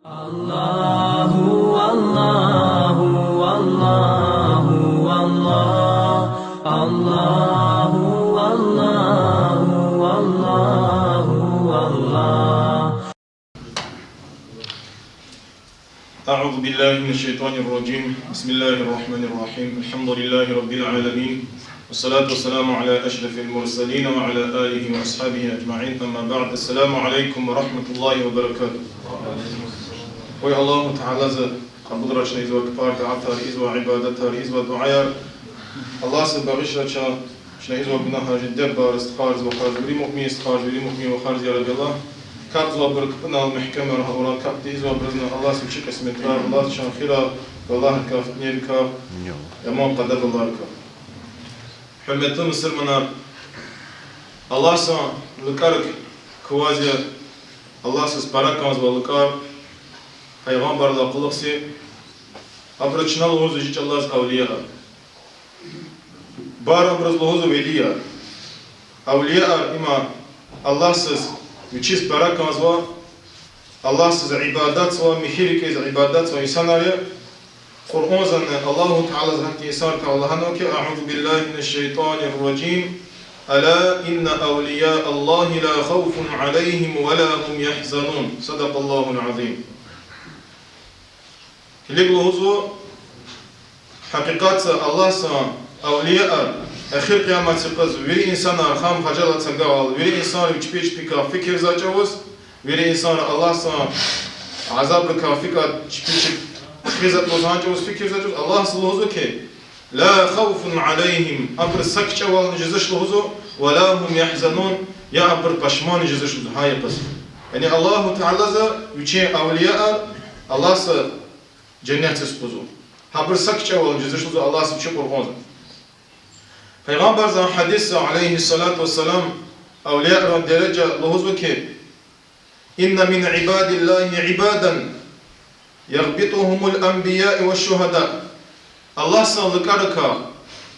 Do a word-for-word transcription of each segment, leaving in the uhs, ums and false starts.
الله، الله، الله، الله. الله، الله، الله، الله. أعوذ بالله من الشيطان الرجيم. بسم الله الرحمن الرحيم. الحمد لله رب العالمين. والصلاة والسلام على أشرف المرسلين وعلى آله وأصحابه أجمعين. أما بعد. السلام عليكم ورحمة الله وبركاته. Къуй Аллагьу Таалади кьабулрай чна ийизвай кпӀар, тӀаатар, ийизвай ибадатар, ийизвай дуьаяр. Аллагьди багъишрай чна, чна ийизвай гунагьар, жеддебар, стхайриз, вахариз, вири муъмин стхайриз, вири муъмин вахариз, я Рабби Аллагь. КапӀзавайбур кпӀунал мягькемарай авурай, капӀ тийизвайбурузни Аллагьди вичи кьисметрай, Аллагьди чан хирай, галайрикай, фитнейрикай, яман къадагъаларикай. Гьуьрметлу мусурманар, Аллагьдин лукӀарик кваз я, Аллагьдиз пара кӀанзавай лукӀар, пайгъамбаррилай кьулухъ зи, абуруз чна лугьузва жи чӀалаз авлияар. Бара абуруз лугьузва велияр. Авлияар им Аллагьдиз, вичиз пара кӀанзава, Аллагьдиз ибадатзава, михьи рикӀиз ибадатзава инсанар я. Къуръанзани Аллагьу Таалади гьахьтин инсанрикай лагьанва хьи: أعوذ بالله من الشيطان الرجيم. ألا إن أولياء الله لا خوف عليهم ولا هم يحزنون. صدق الله العظيم. Килиг, лугьузва, гьакъикъатда Аллагьдин авлияар, эхир къиямат юкъуз вири инсанар гъам-хажалат агакьайла, вири инсанри чпи-чпикай фикирзавай чӀавуз, вири инсанри Аллагьдин азабрикай фикир, чпи чпихъ затӀ лугьузвай чӀавуз фикирзавай чӀавуз, Аллагьди лугьузва хьи: لا خوف عليهم, абуруз са кичӀевални жезвач лугьузва, ولا هم يحزنون, я абур пашманни жезвач лугьузва гьа йикъаз. Яни Аллагьу Таалади вичин авлияар Аллагьди женнетдиз кьузва. Гьабуруз са кичӀевални жезвач лугьузва Аллагьди вичин Къуръанда. Пайгъамбардин гьадисда, عليه الصلاة والسلام, авлияйрин дережа лугьузва хьи: إن من عباد الله عبادا يغبطهم الأنبياء والشهداء. Аллагьдин лукӀарикай,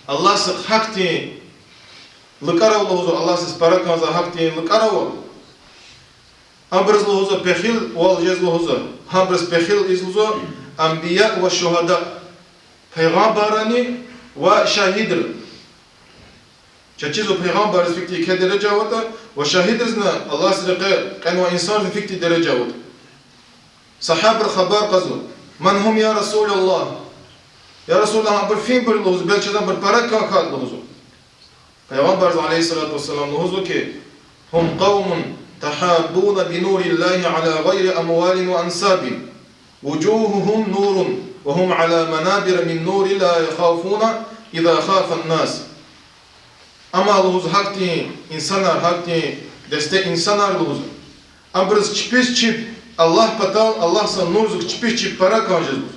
Аллагьдихъ гьахьтин лукӀар ава лугьузва, Аллагьдиз пара кӀанзавай гьахьтин лукӀар ава. Абуруз лугьузва пехилвал жез лугьузва, гьабуруз пехил ийиз лугьузва أنبياء وشهداء, пайгъамбаррини ва шагьидрини. Чаз чизва пайгъамбарриз фикьди еке дережа аватӀа, ва шагьидризни, Аллагьдин рекье кьенвай инсанризни фикьди дережа аватӀа. Сагьабайри хабар кьазва: من هم يا رسول الله؟ Я Расулуллагь, абур фин бур лугьузва, белки чаз абур пара кӀан хьайитӀа лугьузва. Пайгъамбарди, عليه الصلاة والسلام, лугьузва хьи: هم قوم تحابون بنور الله على غير أموال وأنساب. وجوههم نور وهم على منابر من نور لا يخافون إذا خاف الناس. Амма лугьузва гьахьтин инсанар, гьахьтин десте инсанар лугьузва, абуруз чпиз чеб Аллагь патал, Аллагьдин нурдик чпиз чеб пара кӀан жез лугьузва.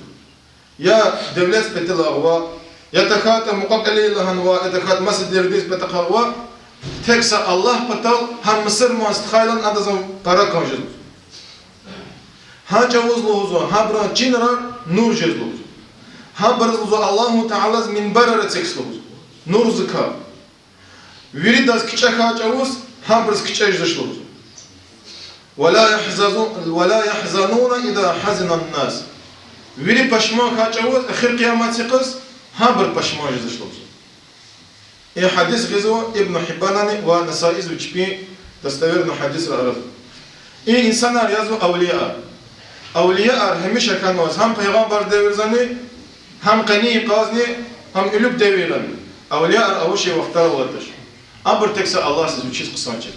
Я девлетдин патал агъва, я тахьайтӀа мукьва-кьилийрилай гьанва, я тахьайтӀа маса девлетдин патахъ агъва, тек са Аллагь патал гьа мусурман стхайрилай адаз пара кӀан жез лугьузва. Гьа чӀавуз лугьузва, гьабурун чинра нур жез лугьузва. Гьабуруз лугьузва Аллагьу Таалади минбарар эцигиз лугьузва нурдикай. Виридаз кичӀе хьайи чӀавуз гьабуруз кичӀе жезвач лугьузва. ولا يحزنون، ولا يحزنون إذا حزن الناس. Вири пашман хьайи чӀавуз эхир къиямат юкъуз гьабур пашман жезвач лугьузва. И гьадис гъизва Ибн Гьиббанани ва Насаизи вичпин достоверный гьадисрин арада. И инсанар язва авлияар. Авлияар гьамиша хьанваз, гьам пайгъамбаррин девирдани, гьам къенин йикъазни, гьам уьлуьк девирдани. Авлияар авачир вахтар алатач. Абур тек са Аллагьдиз вичиз хъсан чир.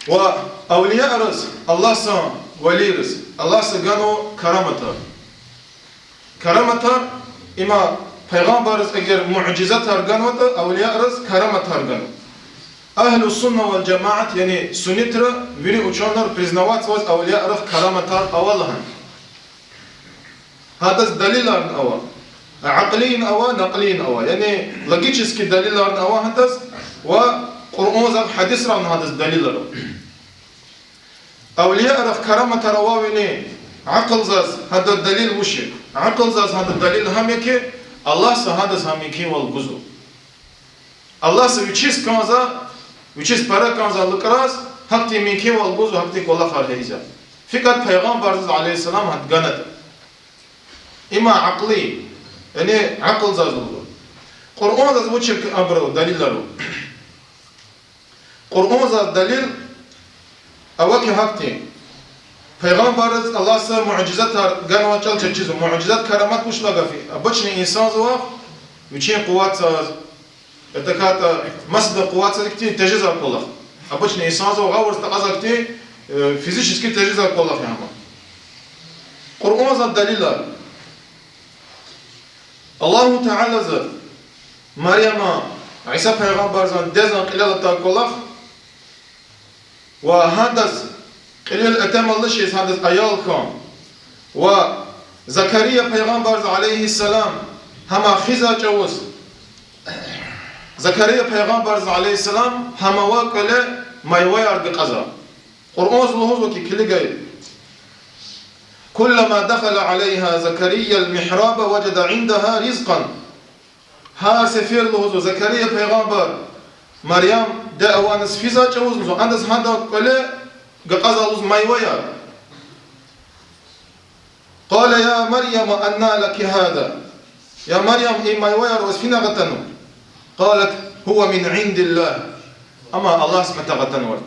Ва авлияриз, Аллагьдин валийриз, Аллагьди ганва караматар. Караматар, има пайгъамбарриз эгер муъжизатар ганватӀа, авлияриз караматар ганва. Агьлу сунна вал жамаат, яни суннитри, вири учёныйри признаватзава авлиярихъ караматар ава лагьана. Гьадаз далиларни ава. Акьлийни ава, накълийни ава. Яни логический далиларни ава гьадаз, ва Къуръанзахъ, гьадисрани гьадаз далилар ава. Авлиярихъ караматар авайвиляй акьулзаз гьада далил вуч я? Акьулзаз гьада далил гьам я хьи, Аллагьди гьадаз гьам мумкинвал гузва. Аллагьди вичиз кӀанзавай, вичиз пара кӀанзавай лукӀраз гьахьтин мумкинвал гузва, гьахьтин кӀвалахар гьа ийизвай. ФикӀад пайгъамбарзаз, عليه السلام, гьат ганатӀа. Има акьли, яни акьулзаз лугьузва. Къуръанзаз вуч я абуру далилар? Къуръанзаз далил ава хьи гьахьтин. Пайгъамбарзаз Аллагьса муъжизатар ганвай чӀал чаз чизва. Муъжизат, карамат вуч лагьай гаф я? Обычный инсанзавай вичин къуватзаз, это как-то масада къуватзаз хьтин тежезвай кӀвалах. Обычный инсанзавай гъавурда такьазвай хьтин, э, физически тежезвай кӀвалах я гьам. Къуръанзан далилар. Аллагьу Таалаза Марьяма, Иса пайгъамбарзан дидедин кьилел атай кӀвалах, ва гьадаз кьилел этем алачиз гьадаз аял хьун, ва Закария пайгъамбарза, عليه السلام, гьама хуьзвай чӀавуз, Закария пайгъамбарза, عليه السلام, гьамавай кӀвале майваяр гакьазва. Къуръанза лугьузва хьи, килигай: كلما دخل عليها زكريا المحراب وجد عندها رزقا. Гьар сефер, лугьузва, Закария пайгъамбар Марьям диде авайниз физвай чӀавуз, лугьузва, адаз гьадан кӀвале гакьазва, лугьузва, майваяр. قال يا مريم أنى لك هذا. Я Марьям, и майваяр ваз финагъ атанва? قالت هو من عند الله. Ам Аллагьдин патав атанвай.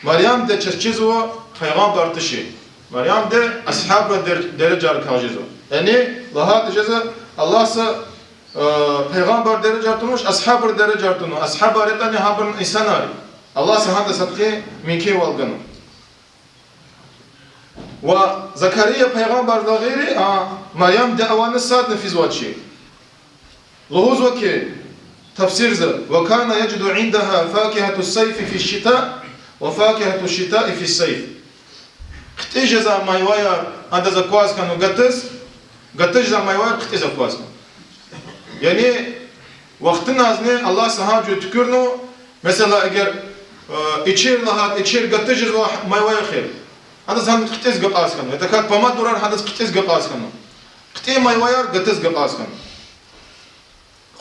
Марьям диде чаз чизва пайгъамбар тушир. Марьям диде асгьабрин дер-, дережайрикай жезва. Яни лагьайтӀа жезва, Аллагьса, э, пайгъамбар дережайрин тунвач, асгьабрин дережайрин тунва. Асгьабар ятӀани гьабурни инсанар я. Аллагьса гьадаз гьахьтин мумкинвал ганва. Ва Закария пайгъамбардилай гъейри, а, Марьям диде авайни садни физвач. Лугьузва хьи, тафсирза: وكان يجد عندها فاكهة الصيف في الشتاء وفاكهة الشتاء في الصيف. ХъуьтӀуьз жезвай майваяр адаз акваз хьанва гатуз, гатуз жезвай майваяр хъуьтӀуьз акваз хьанва. Яни вахтуназни Аллагьса гьа жуьре туькӀуьрнава, месела, эгер, э, ичер лагьайтӀа, ичер гатуз жезвай майваяр хьи, адаз гьам хъуьтӀуьз гакьаз хьанва. Это как помидорар гьадаз хъуьтӀуьз гакьаз хьанва. ХъуьтӀуьн майваяр гатуз гакьаз хьанва.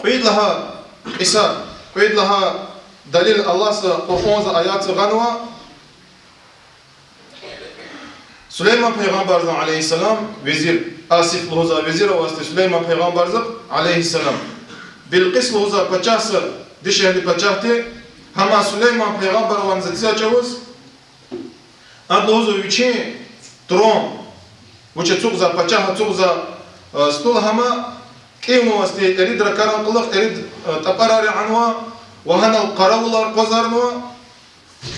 Кьвед лагьай кьиса, кьвед лагьай далил Аллагьса Къуръанза аятза гъанва. Сулейман пайгъамбарзан, عليه السلام, везир, Асиф лугьузвай везир авайди Сулейман пайгъамбарзан, عليه السلام, Билкьис лугьузвай пачагьза, дишегьли пачагьди, гьама Сулейман пайгъамбар авайни затизвай чӀавуз, ада лугьузва вичин трон, вич ацукьзавай, пачагь ацукьзавай, э, стул, гьама кӀевнавайди ирид ракӀарин кьулухъ ирид, э, тӀапӀарар янава, ва гьанал къаравулар къвазарнава,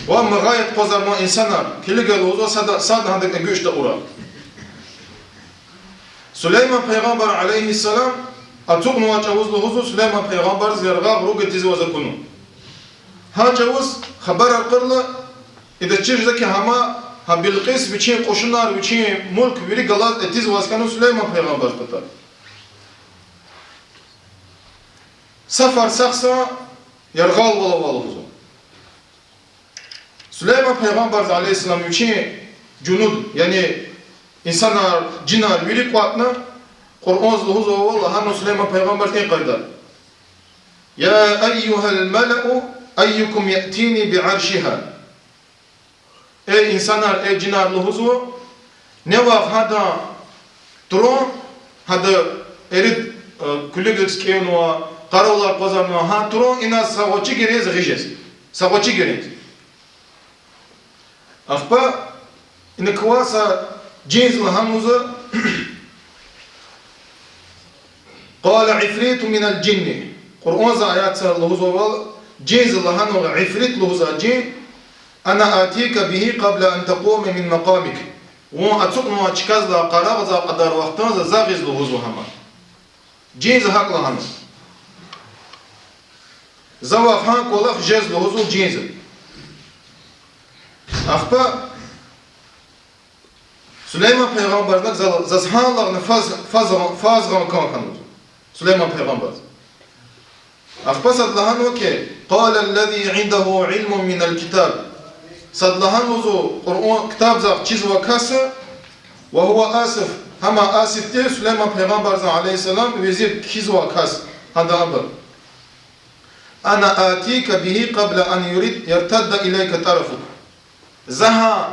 ва магъаяр къвазарнава инсанар. Килига, лугьузва, сада, садни гьадак эгечӀда ура. Сулейман пайгъамбар, عليه السلام, ацукьнавай чӀавуз, лугьузва, Сулейман пайгъамбарзаз яргъагъ руг атизваз акуна. Гьа чӀавуз хабар акурла, идаз чир жеда хьи, гьама, гьа Билкьис вичин кьушунар, вичин мулк вири галаз атизваз хьана Сулейман пайгъамбарзан патай. Са фарсахза яргъалвал ава, лугьузва. Сулейман пайгъамбарза, عليه السلام, вичин жунуд, яни инсанар, жинар вири кӀватӀна, Къуръанза лугьузвайвал лагьана Сулейман пайгъамбарза и къайда: يا أيها الملأ أيكم يأتيني بعرشها. Эй инсанар, эй жинар, лугьузва, нивах гьадан трон, гьада ирид, э, куьлуьгриз кӀевнава, къаравулар къвазарнава, гьа трон инал са гъвечӀи геренза гъиз жез. Са гъвечӀи геренза. Ахпа ина квай са жинз лагьанва: قال عفريت من الجن. Къуръанза аятза лугьузвайвал, жинз лагьанва, ифрит лугьузвай жин: أنا آتيك به قبل أن تقوم من مقامك. Вун ацукьнавай чкадилай къарагъзавай кьадар вахтунда за гъиз, лугьузва, гьама. Жинза гьакӀ лагьанва. За вахъ гьа кӀвалах жез, лугьузва, жинза. Ахпа Сулейман пайгъамбарза за-, заз гьалагъна фаз-, фаз-, фазгъан кӀан хьанва. Сулейман пайгъамбарза. Ахпа сад лагьанва хьи: قال الذي عنده علم من الكتاب. Сад лагьанва, лугьузва, Къуръан ктабзахъ чизвай каса, وهو آسف, гьама Асифди Сулейман пайгъамбарзан, عليه السلام, везир кхьизвай кас, гьада абур: أنا آتيك به قبل أن يرد-، يرتد إليك طرفك. За гьа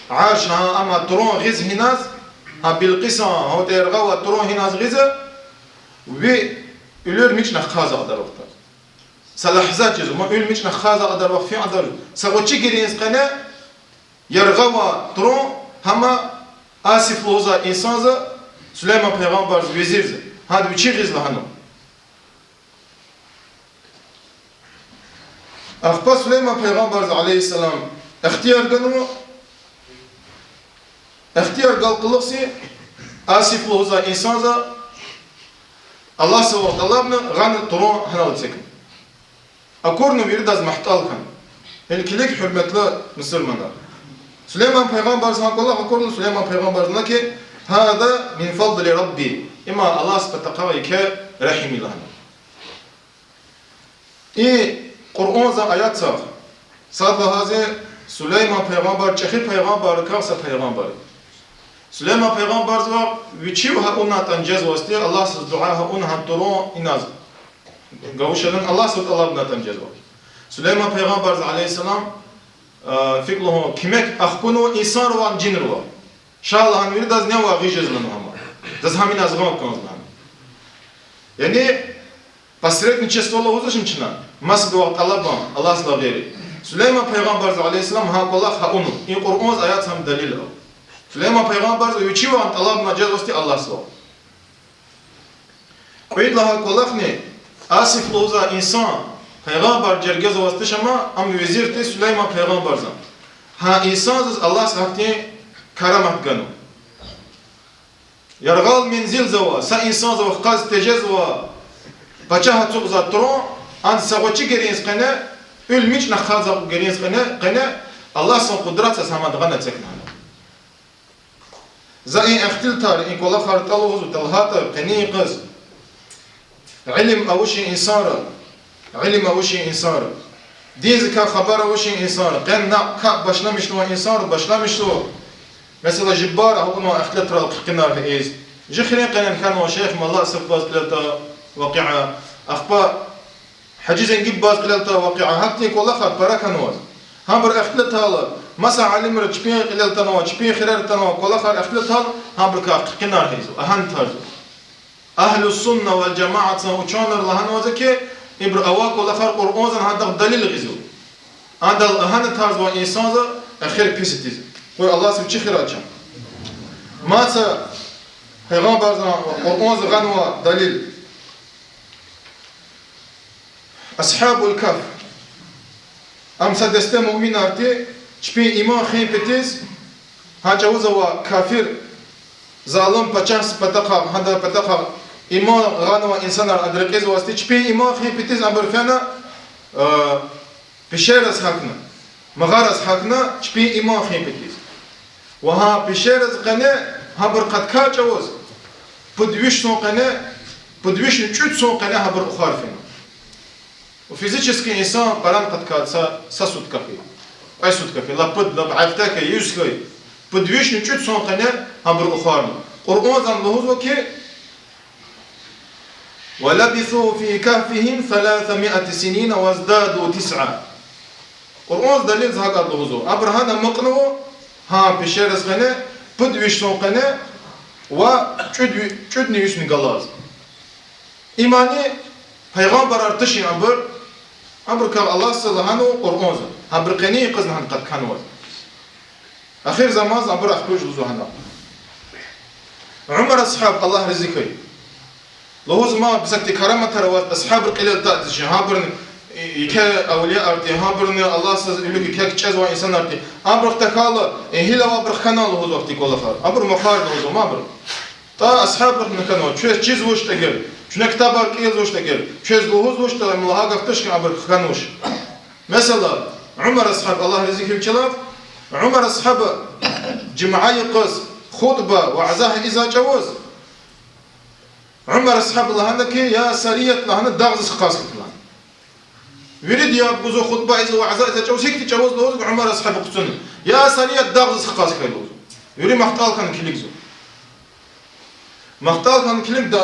Арш, гьа, ама трон гъиз гьиназ, гьа Билкьисан, гьа яргъа авай трон гьиназ гъизва, ви уьлуьр мичӀна хъваз акьадар вахтар. Са лагьза чиз, ма уьлуьр мичӀна хъваз акьадар вахт фин кьадар. Са гъвечӀи геренз къене яргъа авай трон гьама Асиф лугьузвай инсанза, Сулейман пайгъамбарза везирза, гьада вичи гъиз лагьанва. Ахпа Сулейман пайгъамбарза, عليه السلام, ихтияр ганва, ихтияр гайи кьулухъ Асиф лугьузвай инсанза Аллагьзавай тӀалабна гъана трон гьанал эцигна. Акурна виридаз магьтӀал хьана. Гьеле килиг, гьуьрметлу мусурманар. Сулейман пайгъамбарза гьа кӀвалах акурла, Сулейман пайгъамбарза лагьана хьи, هذا من فضل ربي. Има Аллагьзан патахъай еке регьим я лагьана. И Къуръанзан аятзахъ сад лагьайди, Сулейман пайгъамбар чӀехи пайгъамбаррикай са пайгъамбар. Сулейман пайгъамбарзава вичив гьа авунатӀани жезвайди, Аллагьзаз дуьа гьа авуна гьа трон иназ гавушалан Аллагьзавай тӀалабнатӀа жезва. Сулейман пайгъамбарза, عليه السلام, а, фикӀ лугьун, куьмек ахкунва инсанривай, жинривай. Ша лагьана виридаз, нивай гъиз жез лагьана гьама. Заз гьам иназ гъан кӀанзава лагьана. Яни посредничество лугьузвачни чна, масадавай тӀалабун Аллагьзалай гъейри. Сулейман пайгъамбарза, عليه السلام, гьа кӀвалах гьа авунва. И Къуръанзан аятзан далил ава. Сулейман пайгъамбарза вичивай тӀалабна жезвайди Аллагьзавай. Кьвед лагьай кӀвалахни, Асиф лугьузвай инсан пайгъамбар жергезвайди туш, амма ам везир тир Сулейман пайгъамбарзан. Гьа инсанзаз Аллагьза гьахьтин карамат ганва. Яргъал мензилза авай, са инсанза вахказ тежезва, пачагь ацукьзавай трон, анда са гъвечӀи геренз къене, уьлуьр мичӀна хъваз акьадар геренз къене, къене, Аллагьзан къудратзаз гьамад гъана эцигна. За и ихтилатар, и кӀвалахар тӀа лугьузва, талгьайтӀа къенин къуз илим авачир инсанри, илим авачир инсанри, динзикай хабар авачир инсанри, къенин накь капӀ башламишнавай инсанри башламишзава. Месела, жибар авунва ихтилатрал хъиркъинар хьиз. Жи хирин къене хьанва Шейх Малла Асаф баз кьилел атай вакъиа, ахпа Гьажи Зенги баз кьилел атай вакъиа, гьахьтин кӀвалахар пара хьанва. Гьабур ихтилатайла, маса алимри чпин кьилел атанва, чпин хирер атанва, кӀвалахар ихтилатайла, гьабурукай хъиркъинар хьиз, агьан тарс. Агьлу-сунна вал-жамаатзан учёныйри лагьанвайди хьи, ибуру авай кӀвалахар Къуръанзан гьадахъ далил гъизва. Адал агьана тарзавай инсанза эхир пис ятиз. Къуй Аллагьза вичи хирай чун. Маса пайгъамбарзан Къуръанза гъанвай далил. Асгьабул Кагьф. Ам са десте муъминар тир, чпин иман хуьн патиз, гьа чӀавуз авай кафир, залум пачагьдин патахъай, гьадан патахъай иман гъанвай инсанар адал рекьизвайди, чпин иман хуьн патиз абур фена, э, пешераз гьахьна, магъараз гьахьна, чпин иман хуьн патиз. Ва гьа пешераз къене, гьабур къаткай чӀавуз, пуд виш сон къене, пуд вишни кӀуьд сон къене гьабур ухар фена. Физически инсан паран къаткай са, са сутка хьи, кьве сутка хьи, лап пуд, лап гьафта хьи, юз хьи, пуд вишни кӀуьд сон къене гьабур ухарна. Къуръанзан лугьузва хьи, ولبثوا في كهفهم ثلاثمائة سنين وازدادوا تسعا. Къуръанза далилза гьакӀ лугьузва. Абур гьана амукьнава, гьа пешераз къене, пуд виш сон къене ва кӀуьд ви-, кӀуьдни вишни галаз. Имани пайгъамбарар тушни абур, абурукай Аллагьза лагьанва Къуръанза, гьабуру къенин къуз лагьана къатканваз. Эхир заманза абур ахпа жузва гьана. Умар асгьаб, Аллагь рази хьуй, лугьузва, ма бисакди караматар аваз асгьабрин кьилел татиз чи, гьабурни еке авлияр тир, гьабурни Аллагьзаз вилик еке кичӀезвай инсанар тир. Абурухъ тахьайла, э, гила абурухъ хьана лугьузвай ахьтин кӀвалахар. Абур мухар лугьузва, ма абур. ТӀа асгьабрухъни хьанва, чвез чизвачтӀа эгер, чна ктабар кӀелзавачтӀа эгер, чвез лугьузвачтӀа, им лагьай гаф туш хьи, абур хьанвач. Месела, Умар асгьаб, Аллагь рази хьуй вичелай, Умар асгьаб жуьмя юкъуз хутӀба, вяза ийизвай чӀавуз, Умар асгьаб лагьана хьи, я сарият лагьана, дагъдиз хказ хьухь лагьана. Вирида яб гузва, хутӀба ийизва, вяза ийизвай чӀавуз, гьихьтин чӀавуз лугьузва, Умар асгьаб хъуцуна. Я сарият, дагъдиз хказ хьухь лугьузва. Вири мягьтел хьана килигзава. Мягьтел хьана килиг,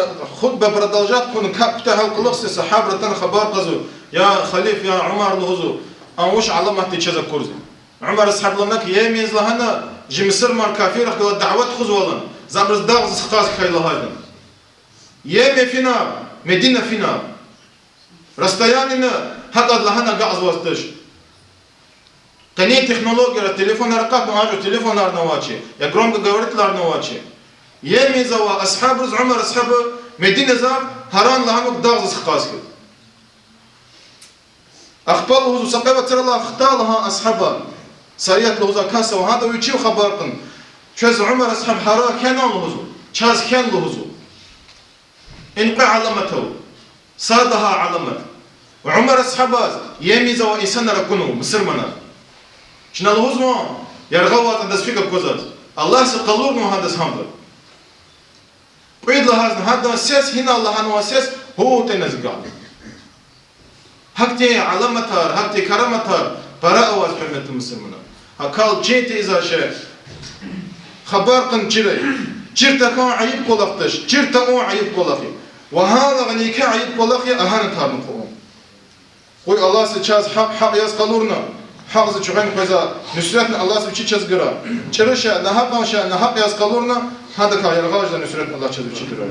хутӀба продолжать хьана, капӀ куьтягьай кьулухъ са сагьабра атана хабар кьазва, я халиф, я Умар лугьузва, ам вуч аламатди чаз акурзава. Умар асгьаб лагьана хьи, я менз лагьана, Жи мусурман кафиррихъ галаз дават хуьзвална, за абуруз дагъдиз хказ хьайи лагьайтӀа. Йемен финал, Медина финал. Расстояние гьакӀ лагьана агакьзавайди туш. Къенин технологияр, телефонар акъатна, анжах телефонарни авачир, я громкоговорителарни авачир. Йемензава асгьабриз Умар асгьаба Мединаза гьаран лагьана дагъдиз хказ хьи. Ахпа лугьузва са кьве вацралай хтай лагьай асгьаба, Сарият лугьузвай кас ава, гьада вичив хабар кьуна: чаз Умар асгьаб гьарай хьана лугьузва, чаз хьана лугьузва. Ин кьве аламат ава. Сад лагьай аламат: Умар асгьабаз Йемензавай инсанар акунва, мусурманар. Чна лугьузва, яргъа аваз адаз фикӀ аквазвач. Аллагьди къалурнава гьадаз гьамда. Кьвед лагьайди, гьадан сес, гьинал лагьанвай сес гьуьлуьтӀеназ гала. Гьахьтин аламатар, гьахьтин караматар пара ава, гьуьрметлу мусурманар. Гьакал чин тийизвай шей хабар кьун чирай. Чир тахьун айиб кӀвалах туш, чир тавун айиб кӀвалах я. Ва гьанлай гъанни еке айиб кӀвалах я агьана тавуна хъувун. Къуй Аллагьди чаз гьахъ гьахъ яз къалурна, гьахъдиз чуьгъвена къвезвай нуьсретни Аллагьди вичи чаз гурай. ЧӀуру шей, нагьакьан шей нагьакь яз къалурна, гьадакай яргъай жедай нуьсретни Аллагьди чаз вичи гурай.